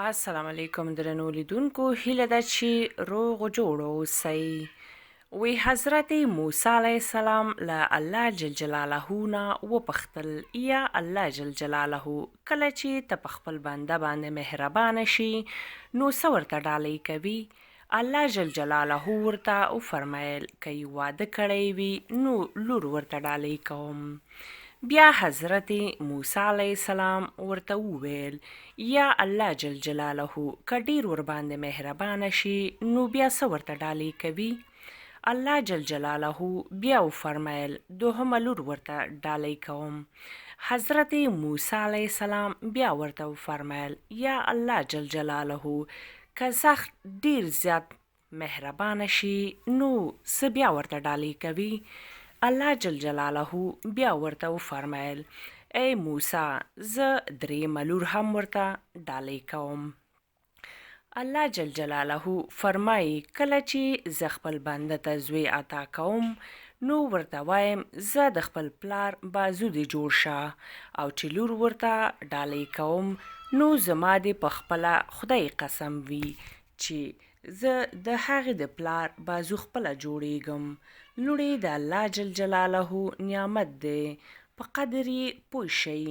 السلام علیکم درنو لیدونکو، هیله ده چې روغ جوړ اوسئ. وی حضرت موسی علیه السلام له الله جل جلاله نه وپوښتل، یا الله جل جلاله، کله چې ته په خپل بنده باندې مهربانه شي نو څه ورته ډالۍ کوي؟ الله جل جلاله ورته وفرمایل، که یې واده کړی وي نو لور ورته ډالۍ کوم. بیا حضرت موسی علیه السلام ورته وویل، یا الله جل جلاله، که ډیر ورباندې مهربانه شي نو بیا څه ورته ډالۍ کوي؟ الله جل جلاله بیا وفرمایل، دوهمه لور ورته ډالۍ کوم. حضرت موسی علیه السلام بیا ورته وفرمایل، یا الله جل جلاله، که سخت ډیر زیات مهربانه شي نو څه بیا ورته ډالۍ کوي؟ الله جل جلاله بیا ورته وفرمایل، ای موسی، زه درېیمه لور هم ورته ډالۍ کوم. الله جل جلاله فرمایي، کله چې زه خپل بنده ته زوی عطا کوم نو ورته وایم، زه د خپل پلار بازو دې جوړ شه، او چې لور ورته ډالۍ کوم نو زما دې په خپله خدای قسم وي چې زه د هغې د پلار بازو خپله جوړېږم. لوڼې د الله جل جلاله نعمت دی، په قدر یې پوه شئ.